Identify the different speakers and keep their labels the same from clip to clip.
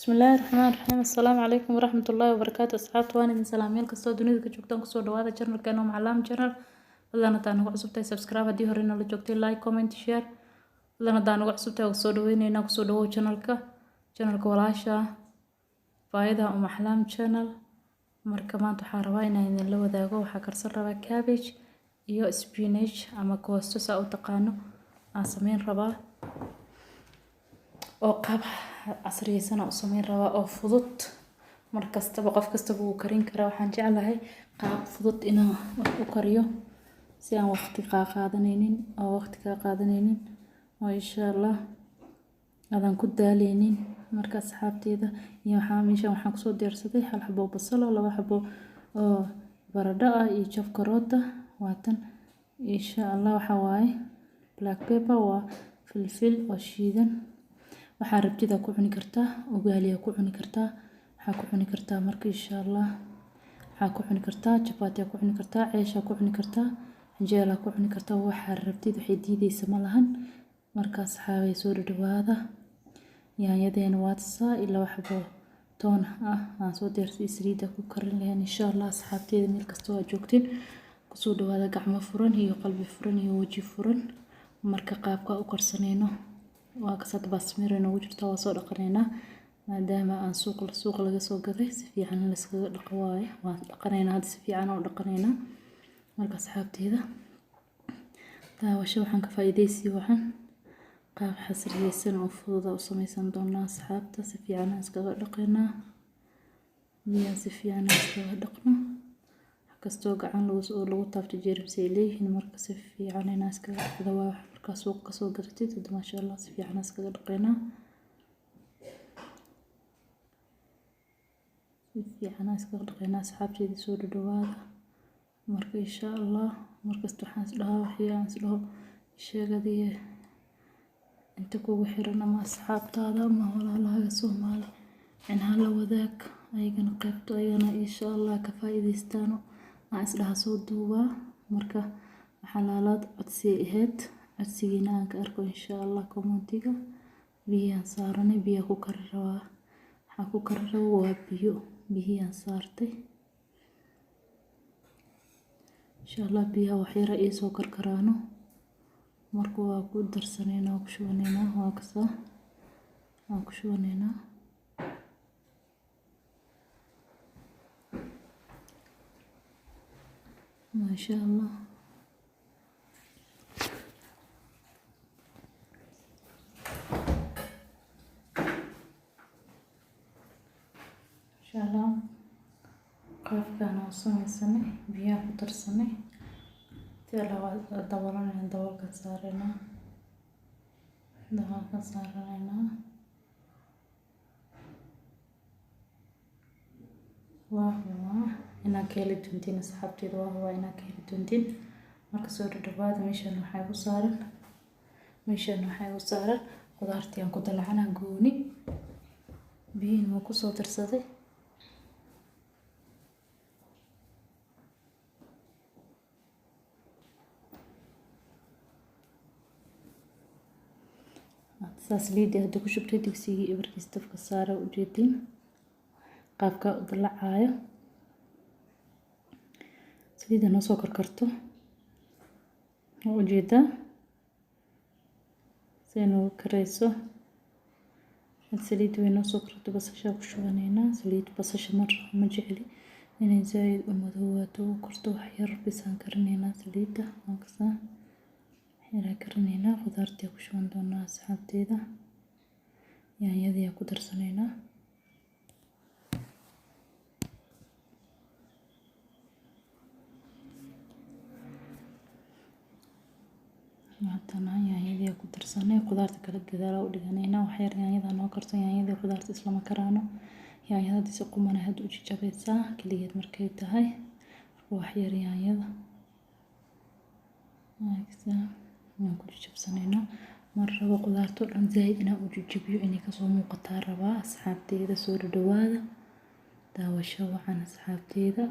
Speaker 1: Bismillaahi Raxmaani Raxiim. Assalaamu calaykum waraxmatullaahi wabarakaatu. Asxaabta, waan idin salaam meel kastoo dunida ka joogtaan. Kusoo dhawaada channelkeena Umu Xalaam Channel. Fadlan hadaa nagu cusubtahay, subscribe. Haddii hore nala joogtay, like, comment, share. Fadlan hadaa nagu cusubtahay, waa soo dhaweyneynaa. Kusoo dhawow channelka walaasha baayada Umu Xalaam Channel. Marka maanta waxaan rabaa inaan idinla wadaago, waxaa karsan rabaa cabbage iyo spinach ama koosto saa u taqaano aan sameyn rabaa, oo qaab casriyeysan aan u sameyn rabaa oo fudud. Mar kastaba qof kastaba wuu karin karaa. Waxaan jeclahay qaab fudud inaan wax u kariyo si aan waqti kaa qaadanaynin, oo waqti kaa qaadanaynin, oo insha Allah aadan ku daaleynin. Marka asxaabteyda iyo waxaa meeshan waxaan kusoo diyaarsaday hal xabo basal oo laba xabo oo baradho ah iyo jab karoota waatan. Insha Allah waxaa waaye black pepper, waa filfil oo shiidan. Waxaa rabtida ku cuni kartaa, ugali ku cuni kartaa, waxaa ku cuni kartaa. Marka insha Allah waxaa ku cuni kartaa chapati, ku cuni kartaa ceesh, ku cuni kartaa canjeela, ku cuni kartaa waxaa rabtid, waxay diideysa ma lahan. Marka asxaabay, soo dhawaada. Yaanyadeena waa tasaa iyo laba xabo toon ah aan soo diyaarsaday, saliidda ku karin lahayn insha Allah. Asxaabteyda, meel kastoo aad joogtiin, kusoo dhawaada gacmo furan iyo qalbi furan iyo weji furan. Marka qaabka u karsanayno waa kasad baasmir inoogu jirto, waa soo dhaqanaynaa maadaama aan suuqa laga soo gaday. Si fiican in layskaga dhaqo waaye. Waan dhaqanaynaa hadda, si fiican u dhaqanaynaa. Marka asxaabteyda, daawasho waxaan ka faa'iidaysi, waxaan qaab xasriyeysan oo fudud u sameysan doonaa. Asxaabta, si fiican aan iskaga dhaqaynaa biyaha, si fiican aan iskaga dhaqno. Wax kastoo gacan lagu taabto jeermis ay leeyihiin. Marka si fiican inaa iskaga dhaqdo waa wax markaa suuqa kasoo gadatid. Hadda maasha Allah si fiican aan iskaga dhaqaynaa, si fiican aan iskaga dhaqaynaa. Asxaabteyda, soo dhawaada. Marka insha Allah markasta waxaan is dhahaa, wixii aan is dhaho sheegadiye inta kugu xiran ama asxaabtaada ama walaalahaaga Soomaali inaa la wadaag, ayagana qaybto, ayagana insha Allah ka faa'iidaystaano aan is dhahaa soo duubaa. Marka waxaa laalaad codsi ahayd, codsigiina aan ka arko insha Allah commentiga. Biyaan saaranay, biyaa ku kari rabaa. Waxaa ku kari rabaa waa biyo, biyihii saartay. Insha Allah biyaha wax yar ii soo karkaraano, marka waa ku darsanaynaa, waa ku shubanaynaa. Waa kasaa, waan ku shubanaynaa. Maasha Allah, insha Allah qaabkaan oo sameysanay, biyaha ku darsanay. Tii waa daboolanayna, daboolkaan saaraynaa, daboolkaan saaranaynaa. Waa hubaa inaad ka heli doontiin, asxaabteyda, waa hubaa inaad ka heli doontiin. Marka soo dhadhawaada. Meeshan waxaa igu saaran khudaartii aan ku dalacanaa gooni, biyihiin waan kusoo darsaday. Saas saliidii hadda ku shubtay digsigii, ebarkiis dabka saara. Ujeediin qaabka u dalacaayo? Saliidda noo soo karkarto, waa ujeedaa say noogu karayso. Saliidda way noo soo karto, basasha ku shubanaynaa. Saliid basasha mar ma jecli inay zaaid u madoowaato u karto, wax yar bisaan karinaynaa. Saliidda waan kasaa yaraa karinaynaa, khudaartii ku shuban doonaa. Asxaabteyda, yaanyadii ku darsanaynaa. Haddana yaanyadii ku darsanay, khudaarta kala gadaal u dhiganaynaa. Wax yar yaanyada noo karto, yaanyadii khudaarta islama karaano. Yaanyada hadii si qumana hadda u jajabaysaa kaligeed markay tahay. Marka wax yar yaanyada waan ku jajabsanaynaa. Mar rabo khudaarta oo dhan zaaid inaan u jajabiyo, inay kasoo muuqataa rabaa. Asxaabteyda, soo dhadhawaada, daawasho wacan. Asxaabteyda,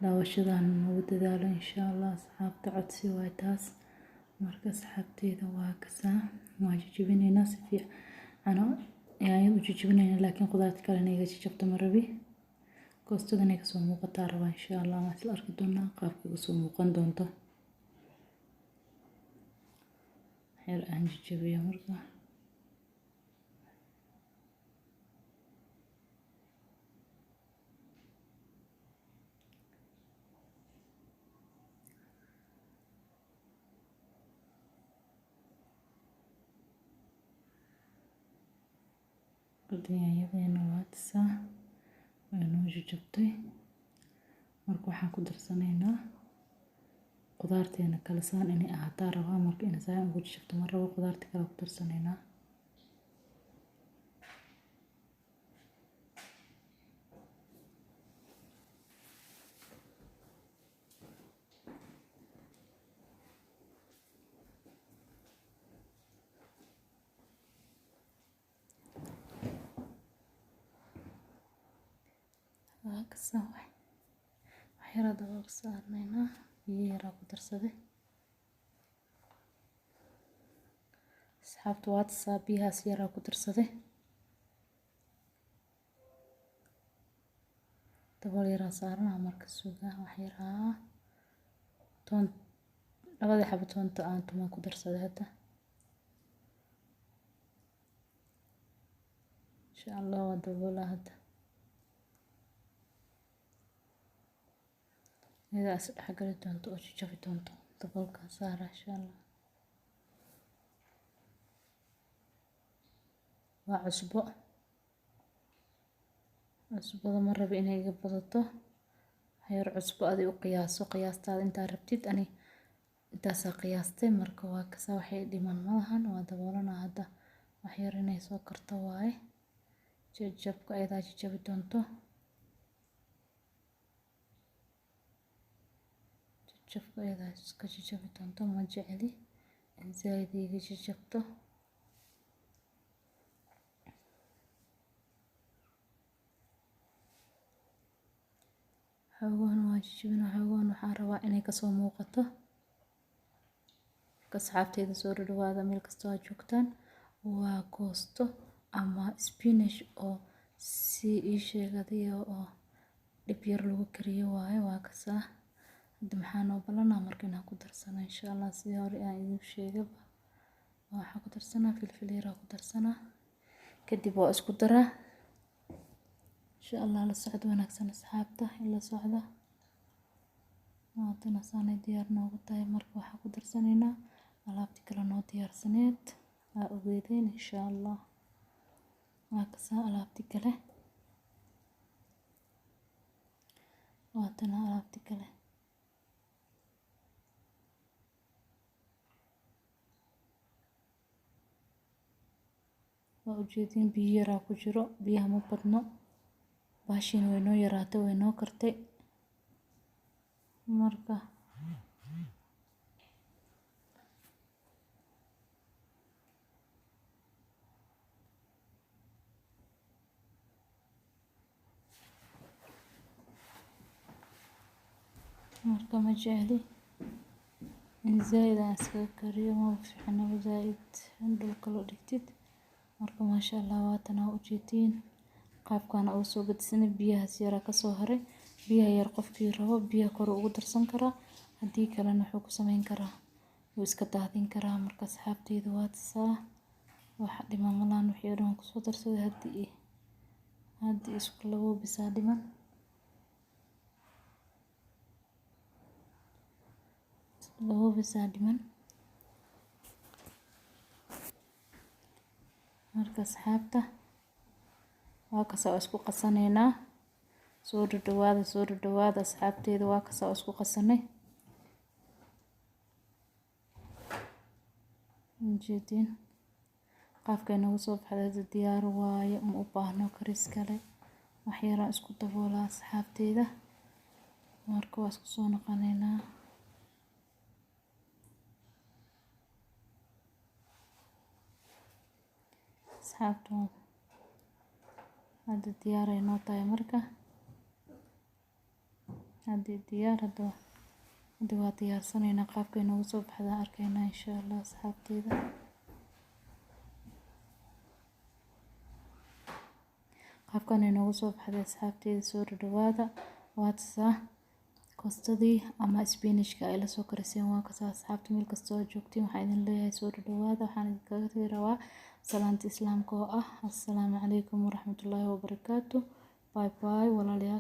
Speaker 1: daawashadan nagu dadaalo insha Allah. Asxaabta, codsi waay taas. Marka asxaabteyda, waa kasaa, waa jajabinaynaa si fiican. Yaanyada u jijibinayna, laakiin khudaarta kale inay iga jijabto ma rabi. Koostada inay kasoo muuqataa rabaa insha Allah. Waan isla arki doonaa qaabka iga soo muuqan doonto. Xeer aan jijibiyo marka. Yaanyadeena waa tisaa, way noo jijabtay. Marka waxaan ku darsanaynaa khudaarteena kala saan inay ahaataa rabaa. Marka inay saan ugu jijabto ma rabo, khudaarta kale ku darsanaynaa. Waa kasaa, wax yaraa daboolka saarnaynaa, biyo yaraa ku darsaday. Asxaabta, waa tasaa, biyahaas yaraa ku darsaday. Dabool yaraa saaranaa marka, sugaa wax yaraa. Toon labadii xabo toonta aan tumaan ku darsaday hadda. Insha Allah waa daboolaa hadda. Iyada is dhexgali doonto oo jajabi doonto. Daboolka saara insha Allah. Waa cusbo. Cusbada ma rabi inay iga badato. Yar cusbo adi u qiyaaso, qiyaastaada intaa rabtid. Ani intaasaa qiyaastay. Marka waa kasa, waxay dhiman malahan. Waa daboolanaa hadda. Wax yar inay soo karto waaye. Jajabka ayadaa jajabi doonto. Jajabka ayadaa iska jajabi doonto. Ma jecli in zaaid iga jajabto. Xoogahan waa jajabina, xoogahan waxaan rabaa inay kasoo muuqato. Marka asxaabteyda, soo dhawaada meel kastoo aad joogtaan. Waa koosto ama spinach oo si ii sheeg adiga oo dhib yar lagu kariyo waaye. Waa kasaa. Hadda maxaa noo ballanaa marka? Inaan ku darsano insha Allah sidii hore aan idin sheegaba. Waxaa ku darsanaa filfil yaraa ku darsanaa, kadib waa isku daraa insha Allah. La socod wanaagsan asxaabta, ila socda. Haddana saanay diyaar noogu tahay. Marka waxaa ku darsanaynaa alaabtii kale noo diyaarsaneed aa ogeedeen insha Allah. Waa kasaa alaabtii kale, waatana alaabtii kale. Waa ujeedin, biyo yaraa ku jiro, biyaha ma badno. Baashiina way noo yaraatay, way noo kartay. Marka ma jecli in zaaid aan iskaga kariyo, ma fiicnaba zaaid in dhulka loo dhigtid. Marka maasha Allah, waatana ujeediin qaabkaan ugu soo gadisanay. Biyahaas yaraa kasoo haray. Biyaha yar qofkii rabo biyaha kor ugu darsan karaa, haddii kalena wuxuu ku sameyn karaa, wuu iska daadin karaa. Marka asxaabteyda, waa tasaa, wax dhiman malaan. Wixii oo dhan kusoo darsaday. Haddii isku labo bisaa dhiman, labo bisaa dhiman. Marka asxaabta, waa kasaa, waa isku qasanaynaa. Soo dhadhawaada, soo dhadhawaada asxaabteyda. Waa kasaa, waa isku qasanay, ujeediin qaabkay noogu soo baxday. Hadda diyaar waaye, ma u baahno karis kale. Wax yaraan isku daboolaa asxaabteyda. Marka waa isku soo noqonaynaa. Asxaabta, hadda diyaar ay noo tahay. Marka haddii diyaar hadda waa diyaarsanaynaa. Qaabkay noogu soo baxdaa arkaynaa insha Allah asxaabteyda. Qaabkan ay noogu soo baxday, asxaabteyda, soo dhadhawaada. Waa tasaa koostadii ama spinach-ka ay la soo kariseen. Waa kasaa, asxaabta, meel kasta oo joogtiin waxaan idin leeyahay soo dhadhawaada. Waxaan idinkaga tagi rabaa salaanta Islaamka oo ah assalaamu calaykum waraxmatullaahi wabarakaatu. Bye bye, walaalayaal.